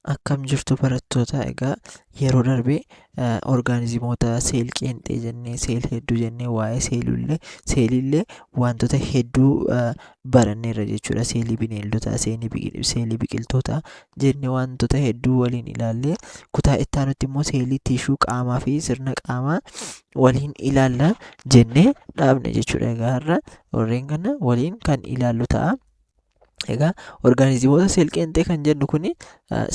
Akkam jirtu barattoota? Egaa yeroo darbe orgaanizimoota seel qeenxee jennee, seel hedduu jennee, waa'ee seelillee wantoota hedduu baranneerra jechuudha. Seelii bineeldotaa, seelii biqiltootaa jennee wantoota hedduu waliin ilaallee, kutaa itti aanutti immoo seelii tishuu qaamaa fi sirna qaamaa waliin ilaalla jennee dhaabne jechuudha. Egaa har'a warreen kana waliin kan ilaallu ta'a. Egaa orgaanizimoota seel qeenxee kan jennu kuni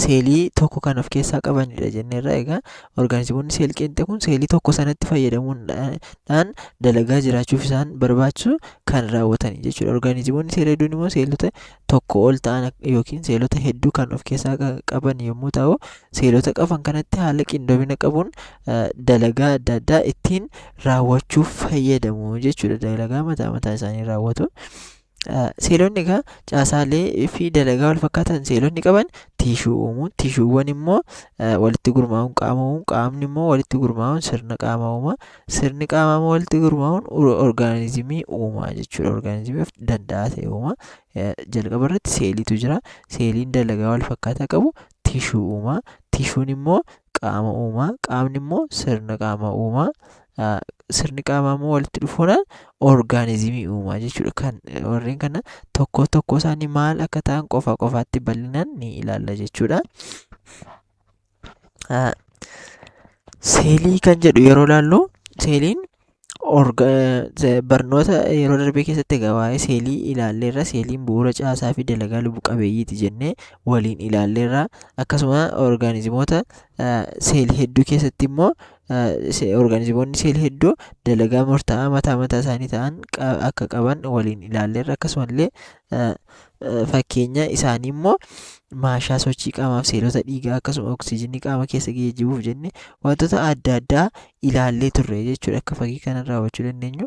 seelii tokko kan of keessaa qabanidha jenneerra. Egaa orgaanizimoonni seel qeenxee kun seelii tokko sanatti fayyadamuudhaan dalagaa jiraachuuf isaan barbaachisu kan raawwatani jechuudha. Orgaanizimoonni seel hedduun immoo seelota tokko ol ta'an yookiin seelota hedduu kan of keessaa qaban yommuu ta'u, seelota qaban kanatti haala qindoomina qabuun dalagaa adda addaa ittiin raawwachuuf fayyadamu jechuudha. Dalagaa mataa mataa isaanii raawwatu. Seelonni egaa caasaalee fi dalagaa wal fakkaatan seelonni qaban tiishuu uumuu, tiishuuwwan immoo walitti gurmaa'uun qaama uumuu, qaamni immoo walitti gurmaa'uun sirna qaamaa uuma, sirni qaamaa immoo walitti gurmaa'uun orgaanizimii uuma jechuudha. Orgaanizimii of danda'aa ta'e uuma. Jalqaba irratti seeliitu jira. Seeliin dalagaa wal fakkaataa qabu tiishuu uuma. Tiishuun immoo qaama uuma. Qaamni immoo sirna qaamaa uuma. Sirni qaamaa immoo walitti dhufuudhaan orgaanizimii uuma jechuudha. Kan warreen kana tokko tokko isaanii maal akka ta'an qofa qofaatti bal'inaan ni ilaalla jechuudha. Seelii kan jedhu yeroo ilaallu, seeliin barnoota yeroo darbee keessatti egaa waa'ee seelii ilaalleerra. Seeliin bu'uura caasaa fi dalagaa lubbu qabeeyyiiti jennee waliin ilaalleerra. Akkasuma orgaanizimoota seelii hedduu keessatti immoo orgaanizimoonni seelii hedduu dalagaa murtaa'aa mataa mataa isaanii ta'an akka qaban waliin ilaalleerra. Akkasumallee fakkeenya isaanii immoo maashaa sochii qaamaaf, seelota dhiigaa, akkasuma oksijiinii qaama keessa geejjibuuf jenne wantoota adda addaa ilaallee turre jechuudha. Akka fakkii kanarraa hubachuu dandeenyu,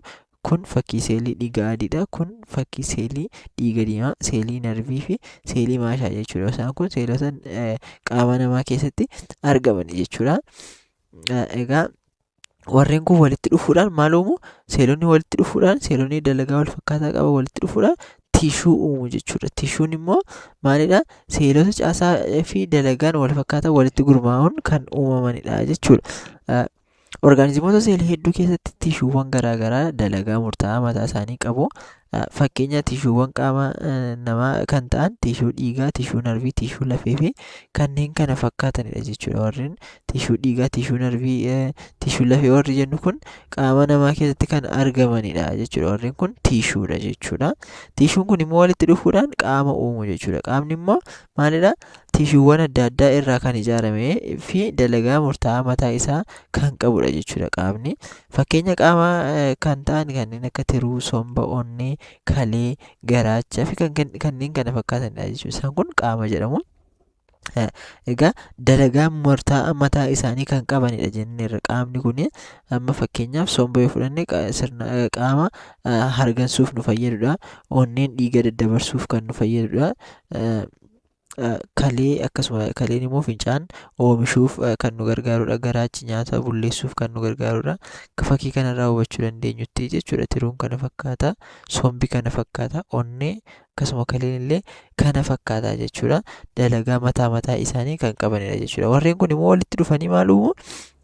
kun fakkii seelii dhiiga adiidha. Kun fakkii seelii dhiiga diimaa, seelii narvii fi seelii maashaa jechuudha. Isaan kun seelota qaama namaa keessatti argaman jechuudha. Egaa warreen kun walitti dhufuudhaan maal uumu? Seelonni walitti dhufuudhaan, seelonni dalagaa wal fakkaataa qaban walitti dhufuudhaan tishuu uumu jechuudha. Tishuun immoo maalidha? Seelota caasaa fi dalagaan wal fakkaataa walitti gurmaa'uun kan uumamanidha jechuudha. Orgaanizimoota seelii hedduu keessatti tishuuwwan garaagaraa dalagaa murtaa'aa mataa isaanii qabu. Fakkeenya tishuuwwan qaama namaa kan ta'an tishuu dhiigaa, tishuu narvii, tishuu lafee fi kanneen kana fakkaatanidha jechuudha. Warreen tishuu dhiigaa, tishuu narvii, tishuu lafee warri jennu kun qaama namaa keessatti kan argamanidha jechuudha. Warreen kun tishuudha jechuudha. Tishuun kun immoo walitti dhufuudhaan qaama uumu jechuudha. Qaamni immoo maalidha? Tishuuwwan adda addaa irraa kan ijaaramee fi dalagaa murtaa'aa mataa isaa kan qabudha jechuudha qaamni. Fakkeenya qaama kan ta'an kanneen akka tiruu, somba, onnee, kalee, garaachaa fi kanneen kana fakkaatanidha jechuudha. Isaan kun qaama jedhamu. Egaa dalagaa murtaa'aa mataa isaanii kan qabanidha jenneerra. Qaamni kun amma fakkeenyaaf somba yoo fudhanne, sirna qaama hargansuuf nu fayyadudha. Onneen dhiiga daddabarsuuf kan nu fayyadudha. Kalee, akkasuma kaleen immoo fincaan oomishuuf kan nu gargaarudha. Garaachi nyaata bulleessuuf kan nu gargaarudha. Akka fakkii kanarraa hubachuu dandeenyutti jechuudha. Tiruun kana fakkaata, sombi kana fakkaata, onnee akkasuma kaleen illee kana fakkaata jechuudha. Dalagaa mataa mataa isaanii kan qabanidha jechuudha. Warreen kun immoo walitti dhufanii maal uumu?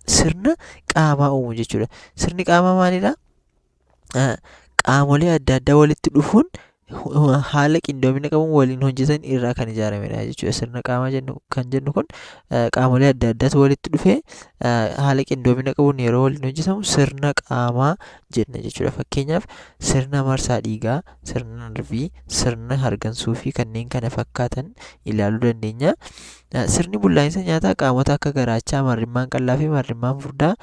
Sirna qaamaa uumu jechuudha. Sirni qaamaa maalidha? Qaamolee adda addaa walitti dhufuun haala qindoomina qabuun waliin hojjetan irraa kan ijaaramedha jechuudha. Sirna qaamaa jennu kan jennu kun qaamolee adda addaatu walitti dhufee haala qindoomina qabuun yeroo waliin hojjetamu sirna qaamaa jenna jechuudha. Fakkeenyaaf sirna marsaa dhiigaa, sirna narvii, sirna hargansuu fi kanneen kana fakkaatan ilaaluu dandeenya. Sirni bullaa'insa nyaataa qaamota akka garaachaa, marrimmaan qal'aa fi marrimmaan furdaa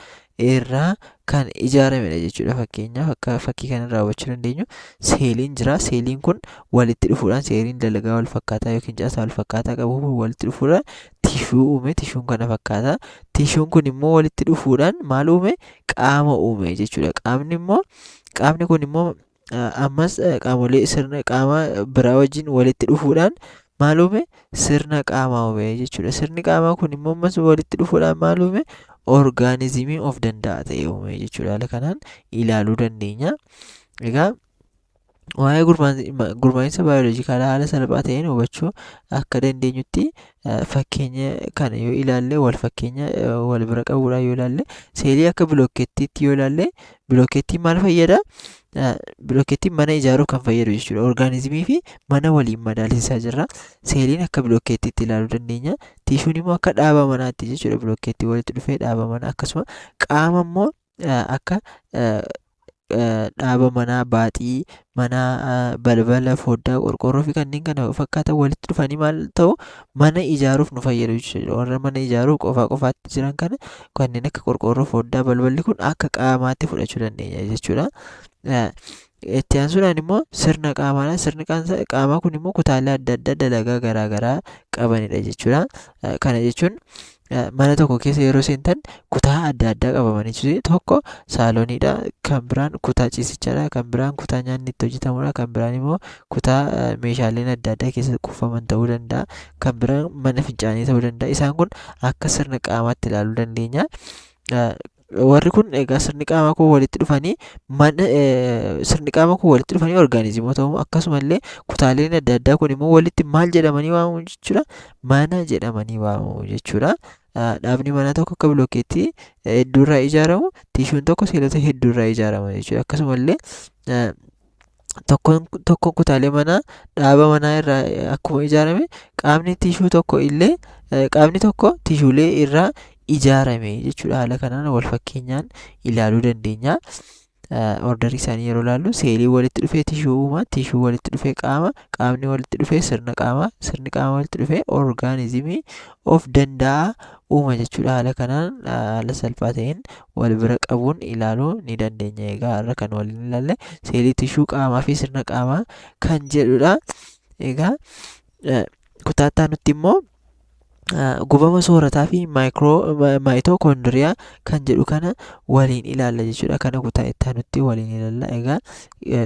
irraa kan ijaaramedha jechuudha. Fakkeenyaaf akka fakkii kanarraa hubachuu dandeenyu, seeliin jira. Seeliin kun walitti dhufuudhaan, seeliin dalagaa wal fakkaataa yookiin caasaa wal fakkaataa qabu kun walitti dhufuudhaan tishuu uume. Tishuun kana fakkaata. Tishuun kun immoo walitti dhufuudhaan maal uume? Qaama uume jechuudha. Qaamni immoo, qaamni kun immoo ammas qaamolee sirna qaama biraa wajjin walitti dhufuudhaan maal uume? Sirna qaamaa uume jechuudha. Sirni qaamaa kun immoo ammas walitti dhufuudhaan maal uume? Orgaanizimii of danda'a ta'e uume jechuudha. Haala kanaan ilaaluu dandeenya. Egaa Waa'ee gurmaa'insa baayoloojikaalaa haala salphaa ta'een hubachuu akka dandeenyutti, fakkeenya kana yoo ilaalle, wal fakkeenya wal bira qabuudhaan yoo ilaalle, seelii akka bilookkeettiitti yoo ilaalle, bilookkeettiin maal fayyada? Bilookkeettiin mana ijaaruuf kan fayyadu jechuudha. Orgaanizimii fi mana waliin madaalchisaa jirra. Seeliin akka bilookkeettiitti ilaaluu dandeenya. Tiishuun immoo akka dhaaba manaatti jechuudha. Bilookkeettii walitti dhufee dhaaba manaa, akkasuma qaama immoo akka dhaaba manaa, baaxii manaa, balbala, foddaa, qorqoorroo fi kanneen kana fakkaatan walitti dhufanii maal ta'u? Mana ijaaruuf nu fayyadu jechuudha. Warra mana ijaaruuf qofaa qofaatti jiran kana, kanneen akka qorqoorroo, foddaa, balballi kun akka qaamaatti fudhachuu dandeenya jechuudha. Itti aansuudhaan immoo sirna qaamaadha. Sirni qaamaa kun immoo kutaalee adda addaa dalagaa garaa garaa qabanidha jechuudha. Kana jechuun mana tokko keessa yeroo seentan kutaa adda addaa qaba manichi. Tokko saaloniidha, kan biraan kutaa ciisichaadha, kan biraan kutaa nyaanni itti hojjetamudha, kan biraan immoo kutaa meeshaaleen adda addaa keessa kuufaman ta'uu danda'a, kan biraan mana fincaanii ta'uu danda'a. Isaan kun akka sirna qaamaatti ilaaluu dandeenya. Warri kun egaa sirni qaamaa kun walitti dhufanii mana, sirni qaamaa kun walitti dhufanii orgaanizimoota uumu. Akkasumallee kutaaleen adda addaa kun immoo walitti maal jedhamanii waamamu jechuudha? Mana jedhamanii waamamu jechuudha. Dhaabni manaa tokko akka bilookeettii hedduurraa ijaaramu, tiishuun tokko seelota hedduurraa ijaarama jechuudha. Akkasumallee tokkoon tokkoon kutaalee manaa dhaaba manaa irraa akkuma ijaarame, qaamni tiishuu tokko illee, qaamni tokko tiishuulee irraa ijaarame jechuudha. Haala kanaan wal fakkeenyaan ilaaluu dandeenya. Orderii isaanii yeroo ilaallu, seelii walitti dhufee tishuu uuma, tishuu walitti dhufee qaama, qaamni walitti dhufee sirna qaamaa, sirni qaamaa walitti dhufee orgaanizimii of danda'a uuma jechuudha. Haala kanaan haala salphaa ta'een wal bira qabuun ilaaluu ni dandeenya. Egaa har'a kan waliin ilaalle seelii, tishuu, qaamaa fi sirna qaamaa kan jedhudha. Egaa kutaa itti aanutti immoo gubama soorataa fi maayitokoondiriyaa kan jedhu kana waliin ilaalla jechuudha. Kana kutaa itti aanutti waliin ilaalla. Egaa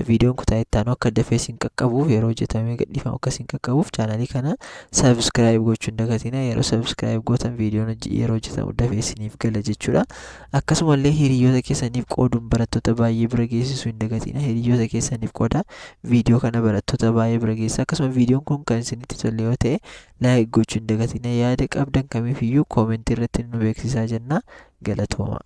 viidiyoon kutaa itti aanu akka dafee isin qaqqabuuf, yeroo hojjetamee gadhiifamu akka isin qaqqabuuf, chaanalii kana subscribe gochuu hin dagatinaa. Yeroo subscribe gootan viidiyoon yeroo hojjetamu dafee isiniif gala jechuudha. Akkasumallee hiriyoota keessaniif qooduun barattoota baay'ee bira geessisuu hin dagatinaa. Hiriyoota keessaniif qooda, viidiyoo kana barattoota baay'ee bira geessa. Akkasuma viidiyoon kun kan isinitti tole yoo ta'e like gochuu hin dagatinaa. Yaada qabdan kamiifiyyuu koomentii irratti nu beeksisaa jenna. Galatooma.